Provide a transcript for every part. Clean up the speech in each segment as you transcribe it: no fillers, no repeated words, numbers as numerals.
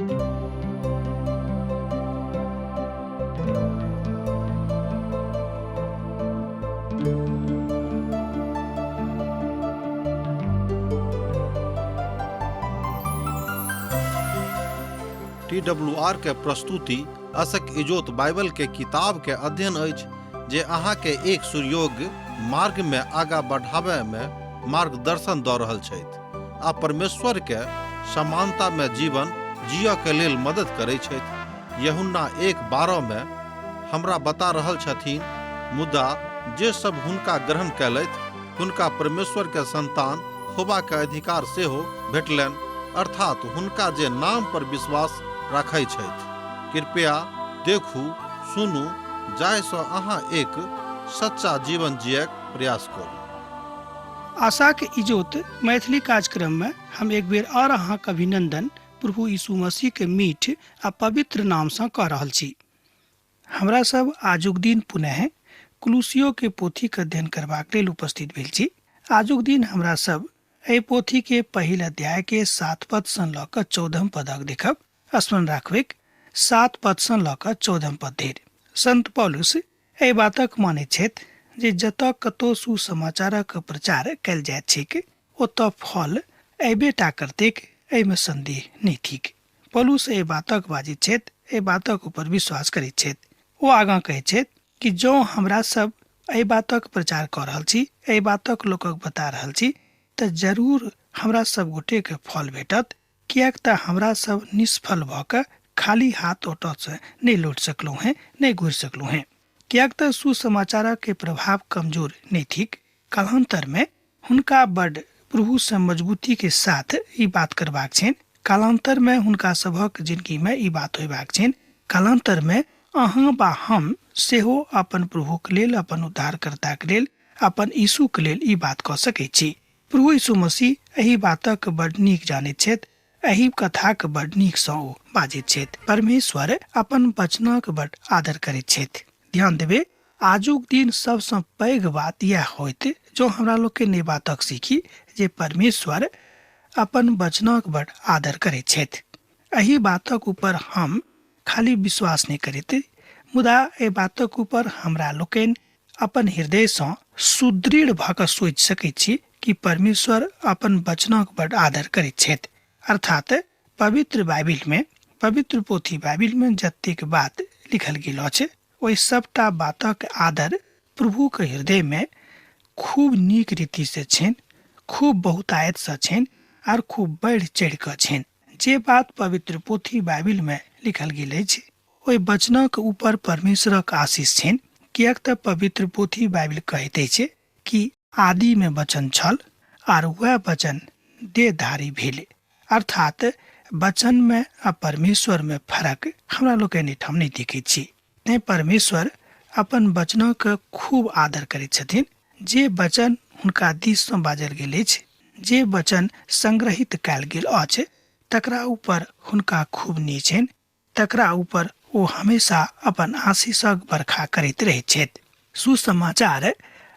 T W R के प्रस्तुति असक इजोत बाइबल के किताब के अध्ययन अछि जे अहाँ के एक सुयोग्य मार्ग में आगा बढ़ाबय में मार्गदर्शन दऽ रहल छथि आ परमेश्वर के समानता में जीवन जियऽ के लेल मदद करै छथि। यूहन्ना 1:12 में हमरा बता रहल छथिन, मुदा जे सब हुनका ग्रहण कयलथि हुनका परमेश्वर के संतान होबा के अधिकार सेहो भेटलनि, अर्थात हुनका जे नाम पर विश्वास राखै छथि। कृपया देखू, सुनू, जाहि सँ अहाँ एक सच्चा जीवन जियक प्रयास करू। आशाक इजोत मैथिली कार्यक्रम में हम एक बेर और अहाँक अभिनंदन प्रभु यीशु मसीह के मीठ आ पवित्र नाम सँ कऽ रहल छी। हमरा सब आजुक दिन पुनः कुलूसियो के पोथी के अध्ययन करबाक लेल उपस्थित भेल छी। आजुक दिन हमरा सब एहि पोथी के पहिल अध्याय के 7 पद सँ लऽ कऽ 14 पदक देखब। स्मरण राखबैक, 7 पद सँ लऽ कऽ 14 पद धरि। संत पौलुस एहि बातक मानैत छथि जे जतऽ कतौ सुसमाचारक प्रचार कयल जाइत छैक ओतऽ फल अयबे टा करतैक, एहिमे संदेह नहि थिक। पौलुस एहि बातक बाजैत छथि, एहि बातक ऊपर विश्वास करैत छथि। ओ आगाँ कहैत छथि कि जँ हमरा सब एहि बातक प्रचार कऽ रहल छी, एहि बातक लोकक बता रहल छी, तऽ जरूर हमरा सब गोटेके फल भेटत, किएक तऽ हमरा सब निष्फल भऽ कऽ खाली हाथ ओतऽसँ नहि लौट सकलहुँ हेँ, नहि घुरि सकलहुँ हेँ। किएक तऽ सुसमाचारक के प्रभाव कमजोर नहि थिक। कालांतर में हुनका बड प्रभु सँ मजबूती के साथ ई बात करबाक छनि। कालांतर में हुनका सभक जिंदगी में ई बात होयबाक छनि। कालांतर में अहाँ बा हम सेहो अपन प्रभुक लेल, अपन उद्धारकर्ताक लेल, अपन यीशुक लेल ई बात कऽ सकैत छी। प्रभु यीशु मसीह एहि बातक बड नीक जानैत छथि। एहि कथाक बड नीक सँ ओ बाजैत छथि। परमेश्वर अपन वचनक बड आदर करैत छथि। ध्यान देबै, आजुक दिन सबसँ पैघ बात इएह होइत जो हमरा लोकनि एहि बातक सीखी जे परमेश्वर अपन वचनक बड आदर करैत छथि। एहि बातक ऊपर हम खाली विश्वास नहि करैत, मुदा एहि बातक ऊपर हमरा लोकनि अपन हृदय सँ सुदृढ़ भऽ कऽ सोचि सकैत छी कि परमेश्वर अपन वचनक बड आदर करैत छथि। अर्थात पवित्र बाइबिल में, पवित्र पोथी बाइबिल में जतेक बात लिखल गेल अछि ओहि सबटा बातक आदर प्रभुक हृदय में खूब नीक रीति से छनि, खूब बहुतायत से छनि आर खूब बढ़ि चढ़ि कऽ छनि। जे बात पवित्र पोथी बाइबिल में लिखल गेल अछि ओहि वचनक ऊपर परमेश्वरक आशीष छनि, किएक तऽ पवित्र पोथी बाइबिल कहैत अछि कि आदि में वचन छल आर वएह वचन देहधारी भेल। अर्थात वचन में आ परमेश्वर में फर्क हमरा लोकनि एहिठाम नहि देखैत छी। तें परमेश्वर अपन वचनक खूब आदर करैत छथिन। जे वचन हुनका दिस सँ बाजल गेल अछि, जे वचन संग्रहित कयल गेल अछि, तकरा ऊपर हुनका खूब नी छनि, तकरा ऊपर ओ हमेशा अपन आशीषक बरखा करैत रहैत छथि। सुसमाचार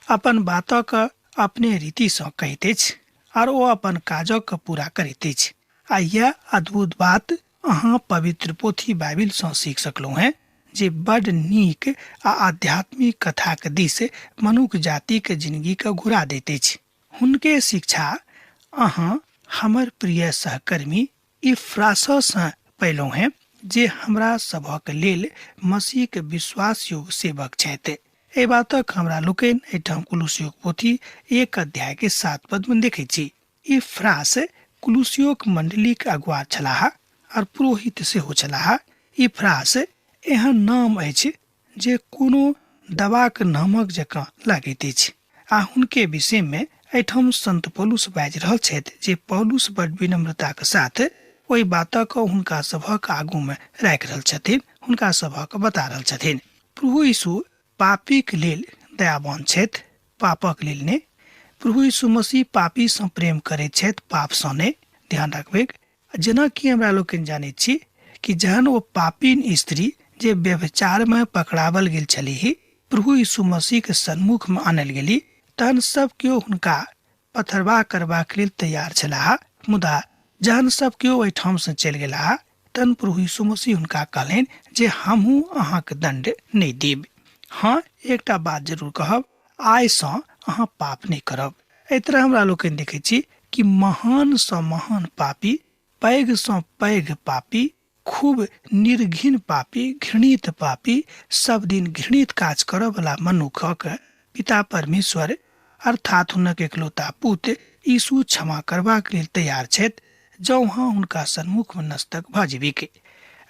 अपन बातक अपने रीति सँ कहैत अछि आर ओ अपन काजक पूरा करैत अछि। आ यैह अद्भुत बात अहाँ पवित्र पोथी बाइबिल सँ सीख सकलहुँ हेँ जे बड नीक आ आध्यात्मिक कथाक दिस मनुख जातिक जिनगीक घुरा दैत अछि। हुनके शिक्षा अहाँ हमर प्रिय सहकर्मी इफ्राससँ पयलहुँ हेँ जे हमरा सभक लेल मसीहक विश्वासयोग्य सेवक छथि। एहि बातक हमरा लोकनि एहिठाम कुलुसियोक पोथी 1 अध्याय के 7 पद में देखैत छी। इफ्रास कुलुसियोक मंडलीक अगुआ छलाह और पुरोहित सेहो छलाह। इफ्रास एहन नाम अछि जे कोनो दवाक नामक जकाँ लागैत अछि आ हुनके विषय में एहिठाम संत पौलुस बाजि रहल छथि जे पौलुस बड विनम्रताक साथ ओहि बातक हुनका सभक आगू में राखि रहल छथिन, हुनका सभक बता रहल छथिन। प्रभु यीशु पापीक लेल दयावान छथि, पापक लेल नहि। प्रभु यीशु मसीह पापी सँ प्रेम करैत छथि, पाप सँ नहि। ध्यान रखबैक, जेना कि हमरा लोकनि जानैत छी कि जहन ओ पापीन स्त्री जे व्यभिचार में पकड़ावल गेल छलीह प्रभु यीशु मसीह के सन्मुख में आनल गेली, तहन सब केओ हुनका पथरवाह करबाक लेल तैयार छलाह। मुदा जहन सब केओ ओहिठाम से चलि गेलाह तहन प्रभु यीशु मसीह हुनका कहलनि जे हमहूँ अहाँके दण्ड नहि देब। हँ, एकटा बात जरूर कहब, आइसँ अहाँ पाप नहि करब। एहि तरह हमरा लोकनि देखै छी कि महानसँ महान पापी, पैघसँ पैघ पापी, खूब निर्घिन पापी, घृणित पापी, सब दिन घृणित काज करऽवला मनुखक पिता परमेश्वर अर्थात हुनक एकलौता पुत्र यीशु क्षमा करबाक लेल तैयार छथि, जँ अहाँ हुनका सन्मुखमे नस्तक भऽ जेबीक।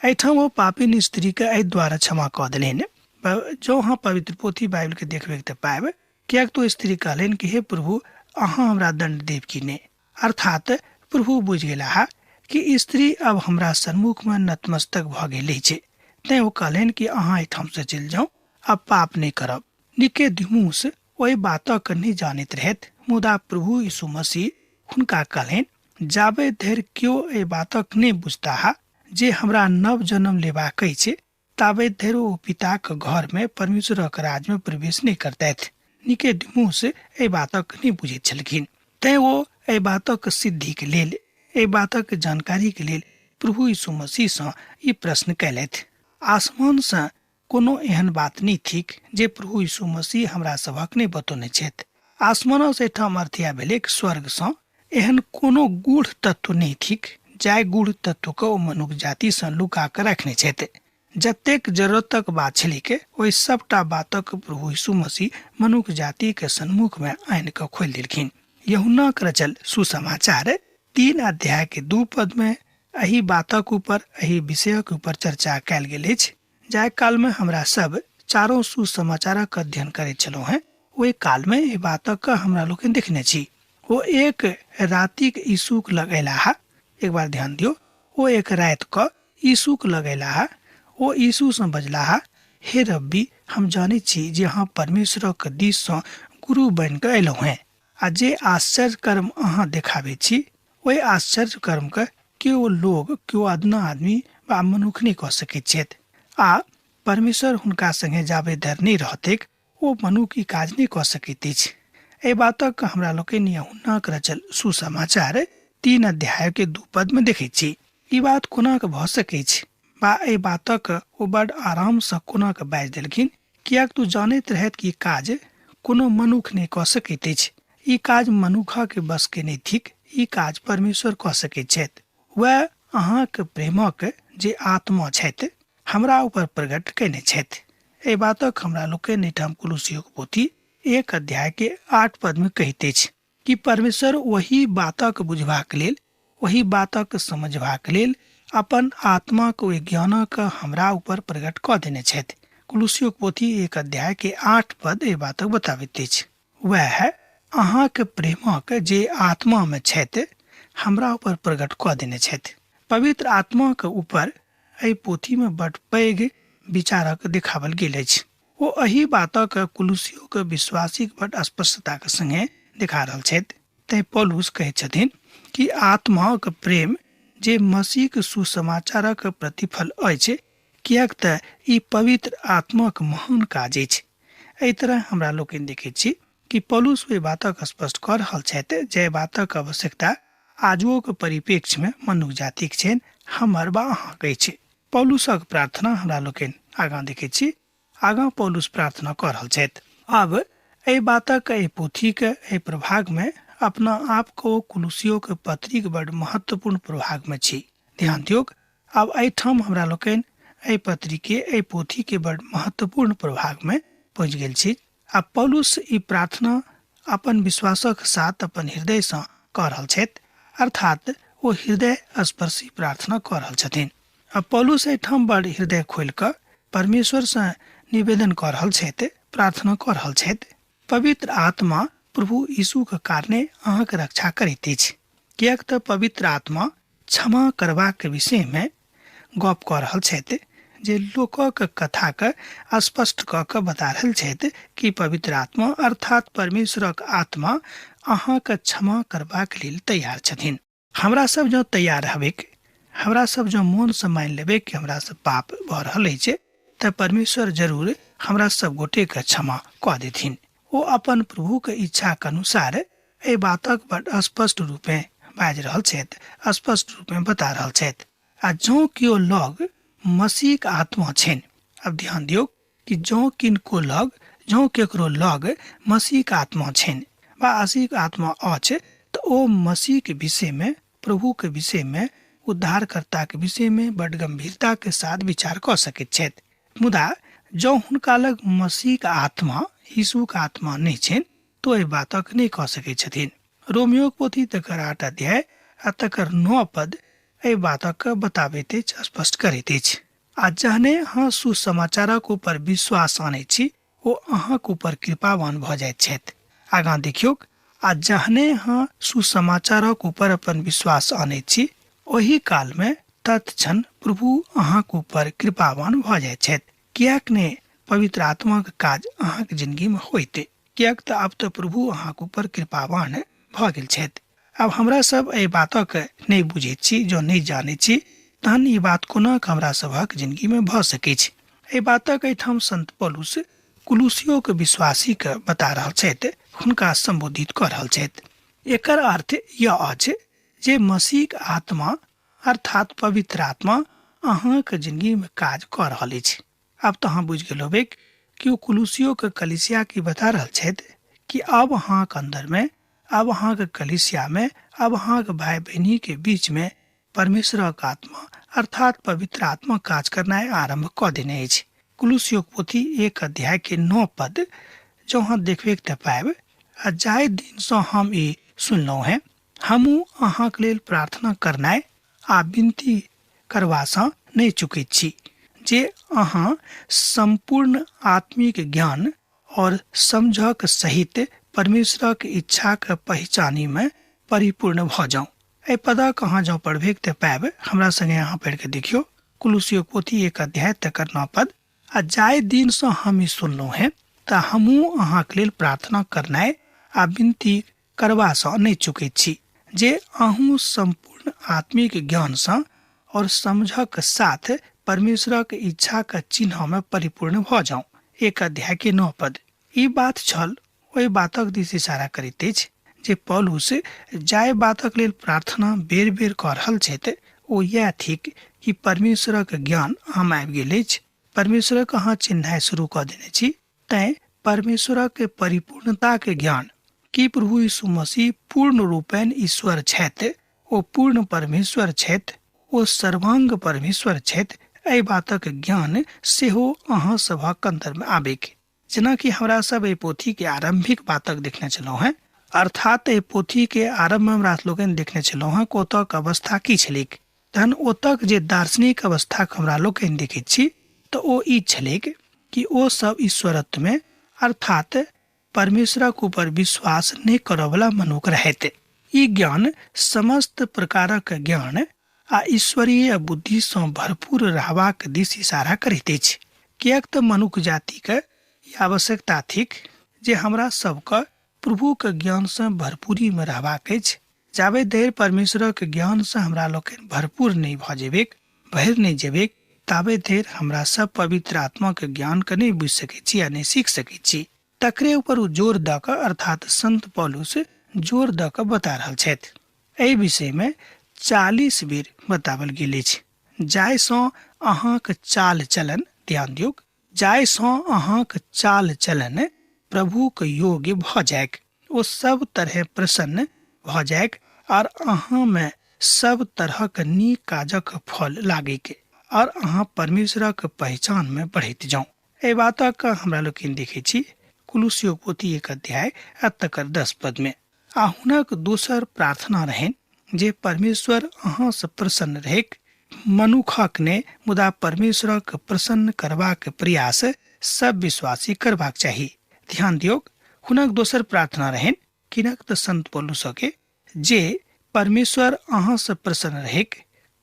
एहिठाम ओ पापिन स्त्रीके एहि द्वारा क्षमा कऽ देलनि। जँ अहाँ पवित्र पोथी बाइबलके देखबै तऽ पायब, किएक तऽ ओ स्त्री कहलनि कि हे प्रभु, अहाँ हमरा दण्ड देब कि नहि? अर्थात प्रभु बुझि गेलाह कि स्त्री अब हमरा सन्मुखमे नतमस्तक भऽ गेल अछि, तेँ ओ कहलनि कि अहाँ एहिठामसँ चलि जाउ, आब पाप नहि करब। निकेदिमुस ओहि बातक नहि जानैत रहथि, मुदा प्रभु यीशु मसीह हुनका कहलनि, जाबे धरि केओ एहि बातक नहि बुझताह जे हमरा नव जन्म लेबाक अछि, ताबे धरि ओ पिताक घरमे परमेश्वरक राज्यमे प्रवेश नहि करतथि। निकेदिमुस एहि बातक नहि बुझैत छलखिन, तेँ ओ एहि बातक सिद्धिक लेल, एहि बातक जानकारीक लेल प्रभु यीशु मसीहसँ ई प्रश्न कयलथि। आसमानसँ कोनो एहन बात नहि थिक जे प्रभु यीशु मसीह हमरा सभक नहि बतौने छथि। आसमानसँ एहिठाम अर्थ इएह भेलैक स्वर्गसँ एहन कोनो गूढ़ तत्व नहि थिक जाहि गूढ़ तत्वके ओ मनुख जातिसँ लुका कऽ रखने छथि। जतेक जरूरतक बात छलैक ओहि सभटा बातक प्रभु यीशु मसीह मनुख जातिके सन्मुखमे आनि कऽ खोलि देलखिन। यूहन्नाक रचल सुसमाचार 3 अध्याय के 2 पद में एहि बातक ऊपर, एहि विषयक ऊपर चर्चा कयल गेल अछि। जाहि काल में हमरा सब चारो सुसमाचारक अध्ययन करैत छलहुँ हेँ, ओहि काल में एहि बातक हमरा लोकनि देखने छी। ओ एक रातिक यीशुक लग अयलाह। एक बार ध्यान दियौ, ओ एक राति कऽ यीशुक लग अयलाह। ओ यीशुसँ बजलाह, हे रब्बी, हम जानैत छी जे अहाँ परमेश्वरक दिस सँ गुरु बनि कऽ अयलहुँ हेँ, आ जे आश्चर्य कर्म अहाँ देखाबैत छी ओहि आश्चर्य कर्मके केओ लोग, केओ अदना आदमी वा मनुख नहि कऽ सकैत छथि, आ परमेश्वर हुनका संगे जाबे धरि नहि रहतैक ओ मनुख ई काज नहि कऽ सकैत अछि। एहि बातक हमरा लोकनि यूहन्नाक रचल सुसमाचार 3 अध्याय के 2 पद में देखैत छी। ई बात कोना कऽ भऽ सकैछ वा एहि बातक ओ बड आरामसँ कोना कऽ बाजि देलखिन, किएक तू जानैत रहथि कि काज कोनो मनुख नहि कऽ सकैत अछि। ई काज मनुखक बस के नहि थिक, ई काज परमेश्वर कऽ सकैत छथि। वएह अहाँक प्रेमक जे आत्मा छथि हमरा ऊपर प्रकट कयने छथि। एहि बातक हमरा लोकनि एहिठाम कुलुसियोक पोथी 1 अध्याय के 8 पद में कहैत अछि कि परमेश्वर ओहि बातक बुझबाक लेल, ओहि बातक समझबाक लेल अपन आत्माक ओहि ज्ञानक हमरा ऊपर प्रकट कऽ देने छथि। कुलुसियोक पोथी 1 अध्याय के 8 पद एहि बातक बताबैत अछि। वएह अहाँक प्रेमक जे आत्मा में छथि हमरा ऊपर प्रकट कऽ देने छथि। पवित्र आत्माक ऊपर एहि पोथी में बड पैघ विचारक देखावल गेल अछि। ओ एहि बातक कुलुसियोक विश्वासीक बड स्पष्टताक संगे देखा रहल छथि। तैं पौलुस कहैत छथिन कि आत्माक प्रेम जे मसीहक सुसमाचारक प्रतिफल अछि, किएक तऽ ई पवित्र आत्माक महान काज अछि। एहि तरह हमरा लोकनि देखैत छी कि पौलुस ओहि बातक स्पष्ट कऽ रहल छथि जाहि बातक आवश्यकता आजुओक परिप्रेक्ष्यमे मनुख जातिक छनि, हमर वा अहाँक अछि। पौलुसक प्रार्थना हमरा लोकनि आगाँ देखैत छी। आगाँ पौलुस प्रार्थना कऽ रहल छथि। आब एहि बातक एहि पोथीक एहि प्रभागमे अपना आपके ओ कुलुसियोक पत्रीक बड महत्वपूर्ण प्रभागमे छी। ध्यान दियौक, आब एहिठाम हमरा लोकनि एहि पत्रीके एहि पोथीके बड महत्वपूर्ण प्रभागमे पहुँचि गेल छी। आ पौलुस ई प्रार्थना अपन विश्वासक साथ अपन हृदयसँ कऽ रहल छथि, अर्थात ओ हृदय स्पर्शी प्रार्थना कऽ रहल छथिन। आ पौलुस एहिठाम बड़ हृदय खोलि कऽ परमेश्वरसँ निवेदन कऽ रहल छथि, प्रार्थना कऽ रहल छथि। पवित्र आत्मा प्रभु यीशुक कारणे अहाँके रक्षा करैत अछि, किएक तऽ पवित्र आत्मा क्षमा करबाक विषयमे गप कऽ रहल छथि, जे लोकक कथाके स्पष्ट कऽ कऽ बता रहल छथि कि पवित्र आत्मा अर्थात परमेश्वरक आत्मा अहाँके क्षमा करबाक लेल तैयार छथिन। हमरा सब जँ तैयार रहबैक, हमरा सब जँ मोनसँ मानि लेबै कि हमरा सब पाप भऽ रहल अछि, तऽ परमेश्वर जरूर हमरा सब गोटेके क्षमा कऽ देथिन। ओ अपन प्रभुके इच्छाके अनुसार एहि बातक बड स्पष्ट रूपेँ बाजि रहल छथि, स्पष्ट रूपेँ बता रहल छथि। आ जँ केओ लग मसीहक आत्मा छनि। आब ध्यान दियौ कि जँ किनको लग, जँ केकरो लग मसीहक आत्मा छनि वा मसीहक आत्मा अछि, तऽ ओ मसीहके विषयमे, प्रभुके विषयमे, उद्धारकर्ताके विषयमे बड गंभीरताके साथ विचार कऽ सकैत छथि। मुदा जँ हुनका लग मसीहक आत्मा, यीशुक आत्मा नहि छनि, तऽ एहि बातक नहि कऽ सकैत छथिन। रोमियोक पोथी तकर 8 अध्याय आ तकर 9 पद एहि बातक बताबैत अछि, स्पष्ट करैत अछि। आ जहने अहाँ सुसमाचारक ऊपर विश्वास आनै छी, ओ अहाँक ऊपर कृपावान भऽ जाइत छथि। आगाँ देखियौक, आ जहने अहाँ सुसमाचारक ऊपर अपन विश्वास आनैत छी, ओहि कालमे तत्क्षण प्रभु अहाँक ऊपर कृपावान भऽ जाइत छथि। किएक ने पवित्र आत्माक काज अहाँक जिंदगीमे होइते, किएक तऽ आब तऽ प्रभु अहाँक ऊपर कृपावान भऽ गेल छथि। आब हमरा सब एहि बातक नहि बुझैत छी, जँ नहि जानैत छी, तहन ई बात कोना हमरा सभक जिंदगीमे भऽ सकैछ। एहि बातक एहिठाम संत पौलुस कुलुसियोक विश्वासीके बता रहल छथि, हुनका संबोधित कऽ रहल छथि। एकर अर्थ यह अछि जे मसीहक आत्मा अर्थात पवित्र आत्मा अहाँक जिंदगीमे काज कऽ रहल अछि। आब तऽ अहाँ बुझि गेल होबै कि ओ कुलुसियोके कलिसिया की बता रहल छथि कि अब अहाँक अन्दरमे, अब अहाँक कलिसियामे, अब अहाँक भाई बहिनीके बीचमे परमेश्वरक आत्मा अर्थात पवित्र आत्मा काज करनाइ आरम्भ कऽ देने अछि। कुलुसियोक पोथी 1 अध्याय के 9 पद जँ अहाँ देखबे तऽ पायब, आ जाहि दिनसँ हम ई सुनलहुँ हेँ, हमहूँ अहाँक लेल प्रार्थना करनाइ आ विनती करबासँ नहि चुकैत छी, जे अहाँ सम्पूर्ण आत्मिक ज्ञान और समझक सहित परमेश्वरक इच्छाक पहिचानीमे परिपूर्ण भऽ जाउ। एहि पदक अहाँ जँ पढ़बे तऽ पायब, हमरा संगे अहाँ पढ़ि कऽ देखियौ। कुलुसियो पोथी 1 अध्याय तकर 9 पद, आ जाहि दिनसँ हम ई सुनलहुँ हेँ, तऽ हमहूँ अहाँक लेल प्रार्थना करनाइ आ विनती करबासँ नहि चुकैत छी, जे अहूँ सम्पूर्ण आत्मिक ज्ञानसँ और समझक साथ परमेश्वरक इच्छाक चिन्हमे परिपूर्ण भऽ जाउ। 1 अध्याय के 9 पद। ई बात छल ओहि बातक दिस इशारा करैत अछि जे पौलुस जाहि बातक लेल प्रार्थना बेर बेर कऽ रहल छथि, ओ इएह थिक कि परमेश्वरक ज्ञान अहाँमे आबि गेल अछि, परमेश्वरक अहाँ चिन्हाइ शुरू कऽ देने छी, तैं परमेश्वरक परिपूर्णताक ज्ञान कि प्रभु यीशु मसीह पूर्ण रूपेण ईश्वर छथि, ओ पूर्ण परमेश्वर छथि, ओ सर्वांग परमेश्वर छथि, एहि बातक ज्ञान सेहो अहाँ सभक अन्दरमे आबैक। जेनाकि हमरा सब एहि पोथीके आरम्भिक बातक देखने छलहुँ हेँ, अर्थात एहि पोथीके आरम्भमे हमरा लोकनि देखने छलहुँ हेँ ओतऽक अवस्था की छलैक। तहन ओतऽक जे दार्शनिक अवस्थाक हमरा लोकनि देखैत छी तऽ ओ ई छलैक कि ओ सब ईश्वरत्वमे अर्थात परमेश्वरक ऊपर विश्वास नहि करऽवला मनुख रहैत। ई ज्ञान समस्त प्रकारक ज्ञान आ ईश्वरीय बुद्धिसँ भरपूर रहबाक दिस इशारा करैत अछि, किएक तऽ मनुख जातिके ई आवश्यकता थिक जे हमरा सबके प्रभुके ज्ञानसँ भरपूरीमे रहबाक अछि। जाबे धरि परमेश्वरक ज्ञानसँ हमरा लोकनि भरपूर नहि भऽ जेबैक, भरि नहि जेबैक, ताबे धरि हमरा सब पवित्र आत्माके ज्ञानके नहि बुझि सकै छी आ नहि सीख सकै छी। तकरे ऊपर ओ जोर दऽ कऽ अर्थात संत पौलुस जोर दऽ कऽ बता रहल छथि। एहि विषयमे 40 बेर बताओल गेल अछि, जाहिसँ अहाँक चाल चलन, ध्यान दियौक, जाहिसँ अहाँक चाल चलन प्रभुक योग्य भऽ जाइक, ओ सब तरहे प्रसन्न भऽ जाइक आर अहाँमे सब तरहक नीक काजक फल लागैक आर अहाँ परमेश्वरक पहिचानमे बढ़ैत जाउ। एहि बातक हमरा लोकनि देखै छी कुलुसियो पोथी 1 अध्याय आ तकर 10 पदमे। आ हुनक दोसर प्रार्थना रहनि जे परमेश्वर अहाँसँ प्रसन्न रहैक, मनुखक ने मुदा परमेश्वरक प्रसन्न करबाक प्रयास सब विश्वासी करबाक चाही। ध्यान दियौक, हुनक दोसर प्रार्थना रहनि किनक तऽ संत पौलुसके जे परमेश्वर अहाँसँ प्रसन्न रहैक,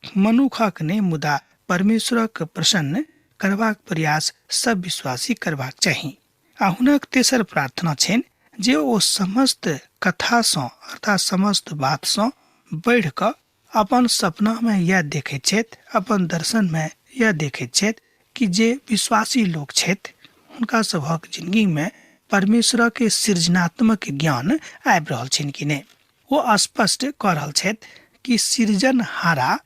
मनुखक ने मुदा परमेश्वरक प्रसन्न करबाक प्रयास सब विश्वासी करबाक चाही। आ हुनक तेसर प्रार्थना छनि जे ओ समस्त कथासँ अर्थात समस्त बातसँ बढ़ि कऽ अपन सपनामे यैह देखैत छथि, अपन दर्शनमे यैह देखैत छथि कि जे विश्वासी लोक छथि हुनका सभक जिंदगीमे परमेश्वरक सृजनात्मक ज्ञान आबि रहल छनि कि नहि। ओ स्पष्ट कऽ रहल छथि कि सृजनहारा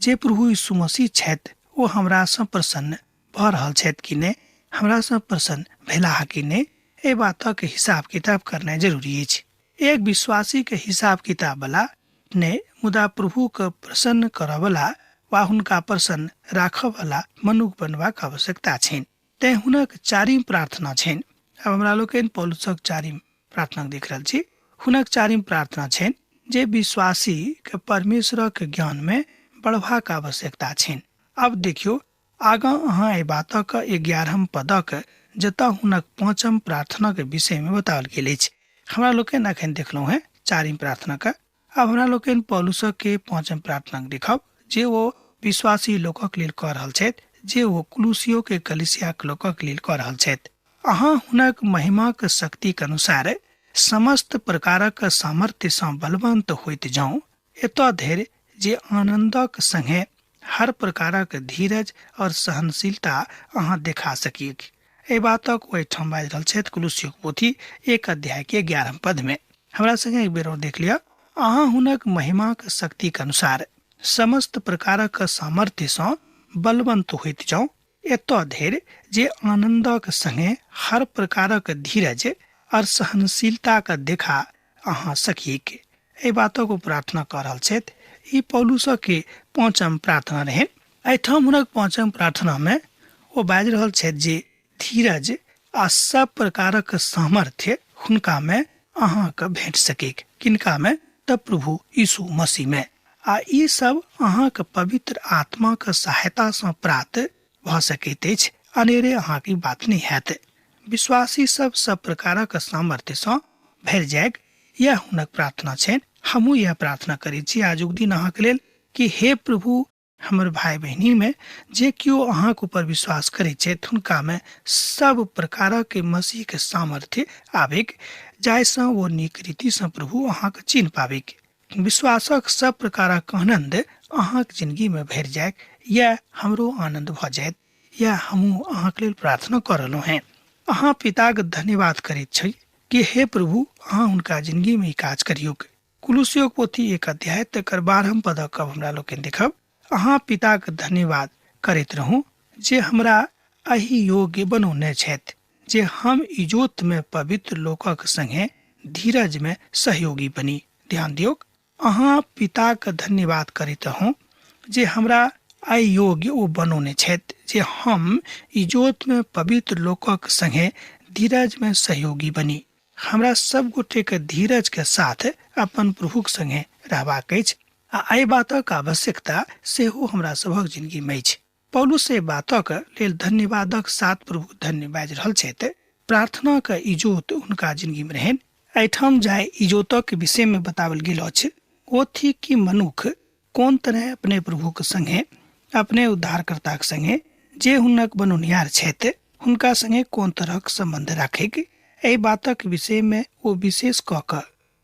जे प्रभु यीशु मसीह छथि ओ हमरासँ प्रसन्न भऽ रहल छथि कि नहि, हमरासँ प्रसन्न भेलाह कि नहि, एहि बातक हिसाब किताब करनाइ जरूरी अछि। एक विश्वासीके हिसाब किताब वाला नहि, मुदा प्रभुके प्रसन्न करऽवला वा हुनका प्रसन्न राखऽवला मनुख बनबाक आवश्यकता छनि। तेँ हुनक चारिम प्रार्थना छनि। आब हमरा लोकनि पौलुसक चारिम प्रार्थना देख रहल छी। हुनक चारिम प्रार्थना छनि जे विश्वासी के परमेश्वरक ज्ञान में बढ़बाक आवश्यकता छनि। आब देखियौ आगाँ अहाँ एहि बातक 11 पदक, जतऽ हुनक पाँचम प्रार्थनाक विषयमे बताओल गेल अछि। हमरा लोकनि अखन देखलहुँ हेँ चारिम प्रार्थनाक। आब हमरा लोकनि पौलुसक के पाँचम प्रार्थनाक देखब जे ओ विश्वासी लोकक लेल कऽ रहल छथि, जे ओ कुलूसियो के कलिसियाक लोकक लेल कऽ रहल छथि। अहाँ हुनक महिमाक शक्तिक अनुसार समस्त प्रकारक सामर्थ्यसँ बलवंत होइत जाउ, एतऽ धरि जे आनन्दक संगे हर प्रकारक धीरज और सहनशीलता अहाँ देखा सकिए। एहि बातक ओहिठाम बाजि रहल छथि कुलूसियोक पोथी 1 अध्याय के 11 पद में। हमरा संगे एक बेर और देख लिअ। अहाँ हुनक महिमाक शक्तिक अनुसार समस्त प्रकारक सामर्थ्यसँ बलवंत होइत जाउ, एतऽ धरि जे आनन्दक संगे हर प्रकारक धीरज और सहनशीलताक देखा अहाँ सकिए। एहि बातक ओ प्रार्थना कऽ रहल छथि। ई पौलुसके पाँचम प्रार्थना रहनि। एहिठाम हुनक पाँचम प्रार्थनामे ओ बाजि रहल छथि जे धीरज आ सब प्रकारक सामर्थ्य हुनकामे अहाँके भेट सकैक। किनकामे? तऽ प्रभु यीशु मसीहमे। आ ई सब अहाँके पवित्र आत्माक सहायतासँ प्राप्त भऽ सकैत अछि, अनेरे अहाँके ई बात नहि हैत। विश्वासी सब सब प्रकारक सामर्थ्यसँ भरि जायक, यह हुनक प्रार्थना छनि। हमहूँ यह प्रार्थना करै छी आजुक दिन अहाँके लेल कि हे प्रभु, हमर भाई बहिनीमे जे केओ अहाँके ऊपर विश्वास करै छथि हुनकामे सब प्रकारक मसीहके सामर्थ्य आबैक, जाहिसँ ओ नीक रीतिसँ प्रभु अहाँके चिन्ह पाबैक। विश्वासक सब प्रकारक आनन्द अहाँके जिंदगीमे भरि जाय, यह हमरो आनन्द भऽ जायत। यह हमहूँ अहाँके लेल प्रार्थना कऽ रहलहुँ हेँ। अहाँ पिताके धन्यवाद करैत छी कि हे प्रभु, अहाँ हुनका जिंदगीमे ई काज करियौक। कुलूसियोक पोथी 1 अध्याय तकर 12 पदक अब हमरा लोकनि देखब। अहाँ पिताके धन्यवाद करैत रहू जे हमरा एहि योग्य बनौने छथि जे हम इजोतमे पवित्र लोकक संगे धीरजमे सहयोगी बनी। ध्यान दियौक, अहाँ पिताके धन्यवाद करैत रहू जे हमरा एहि योग्य ओ बनौने छथि जे हम इजोतमे पवित्र लोकक संगे धीरजमे सहयोगी बनी। हमरा सब गोटेके धीरजके साथ अपन प्रभुक संगे रहबाक अछि आ एहि बातक आवश्यकता सेहो हमरा सभक जिंदगीमे अछि। पौलुस एहि बातक लेल धन्यवादक साथ प्रभु धन्य बाजि रहल छथि। प्रार्थनाक इजोत हुनका जिंदगीमे रहनि। एहिठाम जाहि इजोतक विषयमे बताओल गेल अछि ओ थिक कि मनुख कोन तरह अपने प्रभुक संगे, अपने उद्धारकर्ताक संगे जे हुनक बनौनिहार छथि हुनका संगे कोन तरहक सम्बन्ध राखैक, एहि बातक विषयमे ओ विशेष कऽ कऽ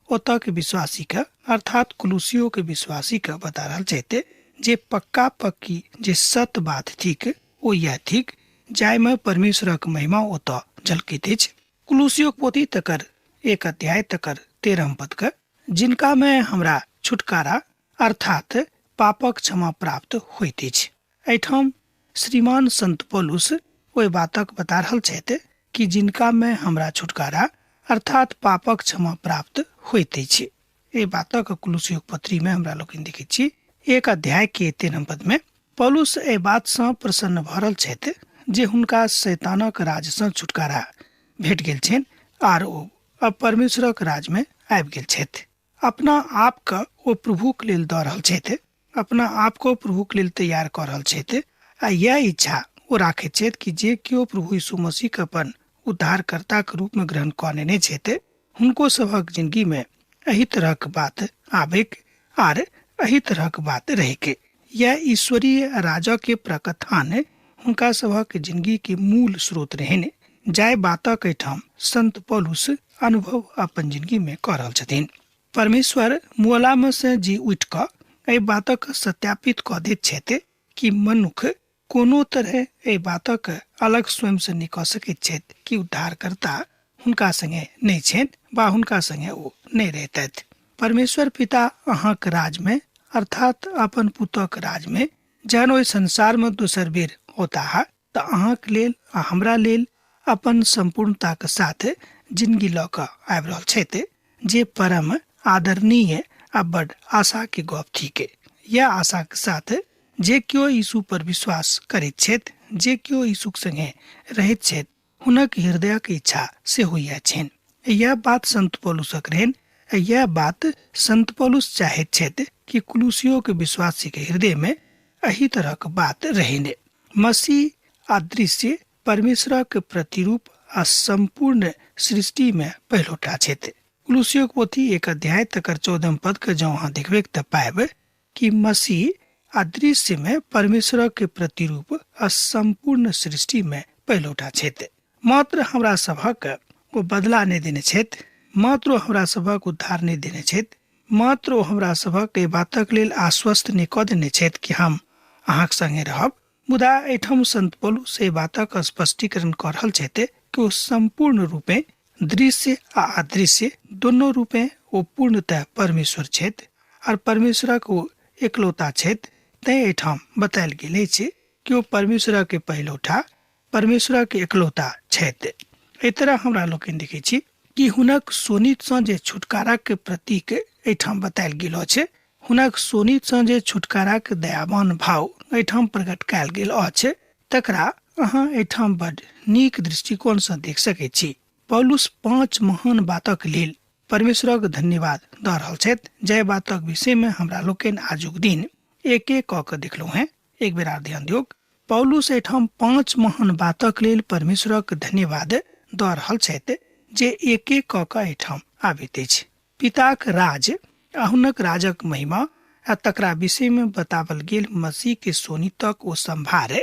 ओतऽके विश्वासीके अर्थात कुलूसियोके विश्वासीके बता रहल छथि जे पक्का पक्की जे सत बात थिक ओ यैह थिक जाहिमे परमेश्वरक महिमा ओतऽ झलकैत अछि। कुलूसियोक पोथी तकर 1 अध्याय तकर 13 पदके, जिनकामे हमरा छुटकारा अर्थात पापक क्षमा प्राप्त होइत अछि। एहिठाम श्रीमान संत पौलुस ओहि बातक बता रहल छथि कि जिनकामे हमरा छुटकारा अर्थात पापक क्षमा प्राप्त होइत अछि। एहि बातक कुलूसियोक पत्रीमे हमरा लोकनि देखैत छी 1 अध्याय के 13 पदमे पौलुस एहि बातसँ प्रसन्न भऽ रहल छथि जे हुनका शैतानक राजसँ छुटकारा भेट गेल छनि आर ओ अब परमेश्वरक राजमे आबि गेल छथि। अपना आपके ओ प्रभुक लेल दऽ रहल छथि, अपना आपके प्रभुक लेल तैयार कऽ रहल छथि आ यैह इच्छा ओ राखैत छथि कि जे केओ प्रभु यीशु मसीहके अपन उद्धारकर्ताके रूपमे ग्रहण कऽ नेने छथि हुनको सभक जिंदगीमे एहि तरहक बात आबैक आर एहि तरहक बात रहैक। यैह ईश्वरीय राजके प्रकथान हुनका सभक जिंदगीके मूल स्रोत रहनि, जाहि बातक एहिठाम संत पौलुस अनुभव अपन जिंदगीमे कऽ रहल छथिन। परमेश्वर मुअलामे से जी उठि कऽ एहि बातक सत्यापित कऽ दैत छथि कि मनुख कोनो तरहे एहि बातक अलग स्वयंसँ नहि कऽ सकैत छथि कि उद्धारकर्ता हुनका संगे नहि छनि वा हुनका संगे ओ नहि रहितथि। परमेश्वर पिता अहाँक राजमे अर्थात अपन पुतक राजमे जहन ओहि संसारमे दोसर बेर औताह तऽ अहाँके लेल आ हमरा लेल अपन सम्पूर्णताके साथ जिनगी लऽ कऽ आबि रहल छथि, जे परम आदरणीय आ बड आशाके गप थिक। यैह आशाके साथ जे केओ यीशु पर विश्वास करैत छथि, जे केओ यीशुक संगे रहैत छथि, हुनक हृदयक इच्छा सेहो यैह छनि। यैह बात संत पौलुसक रहनि आ यैह बात संत पौलुस चाहैत छथि कि कुलुसियोक विश्वासीक हृदयमे एहि तरहक बात रहनि। मसीह अदृश्य परमेश्वरक प्रतिरूप आ सम्पूर्ण सृष्टिमे पहिलोटा छथि। कुलुसियोक पोथी 1 अध्याय तकर 14 पद के जँ अहाँ देखबैक तऽ पायब कि मसीह अदृश्यमे परमेश्वरक प्रतिरूप आ सम्पूर्ण सृष्टिमे पहिलोटा छथि। मात्र हमरा सभक ओ बदला नहि देने छथि, मात्र ओ हमरा सभक उद्धार नहि देने छथि, मात्र ओ हमरा सभक एहि बातक लेल आश्वस्त नहि कऽ देने छथि कि हम अहाँक संगे रहब, मुदा एहिठाम संत पौलुस एहि बातक स्पष्टीकरण कऽ रहल छथि कि ओ सम्पूर्ण रूपे दृश्य आ अदृश्य दुनू रूपे ओ पूर्णतः परमेश्वर छथि आर परमेश्वरक ओ एकलौता छथि। तैं एहिठाम बतायल गेल अछि कि ओ परमेश्वरक पहिलौठा, परमेश्वरक एकलौता छथि। एहि तरह हमरा लोकनि देखै छी कि हुनक शोणितसँ जे छुटकाराक प्रतीक एहिठाम बतायल गेल अछि, हुनक शोणितसँ जे छुटकाराक दयावान भाव एहिठाम प्रकट कयल गेल अछि, तकरा अहाँ एहिठाम बड नीक दृष्टिकोणसँ देख सकैत छी। पौलुस 5 महान बातक लेल परमेश्वरक धन्यवाद दऽ रहल छथि, जाहि बातक विषयमे हमरा लोकनि आजुक दिन एक एक कऽ कऽ देखलहुँ हेँ। एक बेर आर ध्यान दियौक, पौलुस एहिठाम 5 महान बातक लेल परमेश्वरक धन्यवाद दऽ रहल छथि, जे एक एक कऽ कऽ एहिठाम आबैत अछि। पिताक राज आ हुनक राजक महिमा आ तकरा विषयमे बतावल गेल मसीह के शोणितक ओ संभार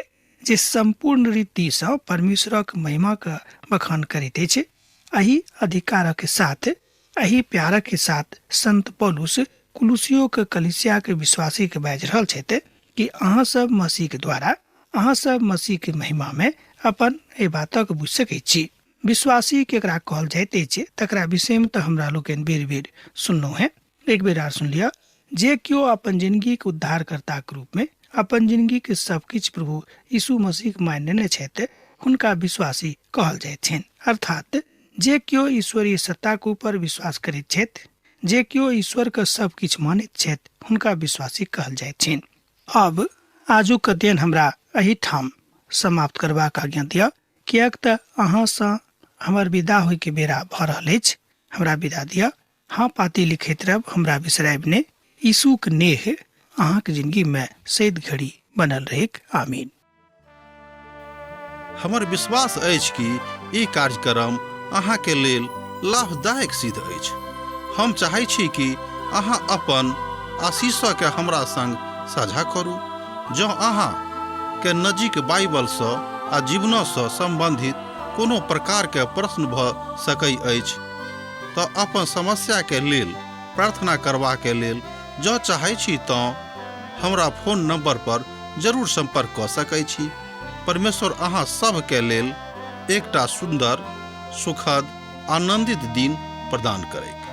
जे सम्पूर्ण रीतिसँ परमेश्वरक महिमाक बखान करैत अछि। एहि अधिकारक साथ, एहि प्यारक साथ संत पौलुस कुलुसियोक कलीसियाक विश्वासी के बाजि रहल छथि कि अहाँ सब मसीह के द्वारा, अहाँ सब मसीह के महिमा में अपन एहि बातक बुझि सकैत छी। विश्वासी केकरा कहल जाइत अछि तकरा विषय में तऽ हमरा लोकनि बेर बेर सुनलहुँ हेँ। एक बेर आर सुन लिअ, जे केओ अपन जिनगीक उद्धारकर्ताक रूप में अपन जिनगीक सब किछु प्रभु यीशु मसीहक मानि लेने छथि, हुनका विश्वासी कहल जाइत छनि। अर्थात जे केओ ईश्वरीय सत्ताक ऊपर विश्वास करैत छथि, जे केओ ईश्वर के सब किछु मानैत छथि, हुनका विश्वासी कहल जाइत छनि। अब आजुक अध्ययन हमरा एहिठाम समाप्त करबाक आज्ञा दिअ, किएक तऽ अहाँसँ हमर विदा होइके बेरा भऽ रहल अछि। हमरा विदा दिअ। हाँ, पाती लिखैत रहब, हमरा बिसरायब ने। यीशुक नेह अहाँक जिंदगी में सैद घड़ी बनल रहेक। आमीन। हमर विश्वास अछि कि ई कार्यक्रम अहाँके लेल लाभदायक सिद्ध अछि। हम चाहै छी कि अहाँ अपन आशीषके हमरा संग साझा करू। जँ अहाँ के नजीक बाइबलसँ आ जीवनसँ सम्बन्धित कोनो प्रकारके प्रश्न भऽ सकै अछि तऽ अपन समस्याके लेल प्रार्थना करबाके लेल जँ चाहै छी तँ हमरा फोन नंबर पर जरूर संपर्क कऽ सकै छी। परमेश्वर अहाँ सभके लेल एकटा सुन्दर, सुखद, आनंदित दिन प्रदान करैक।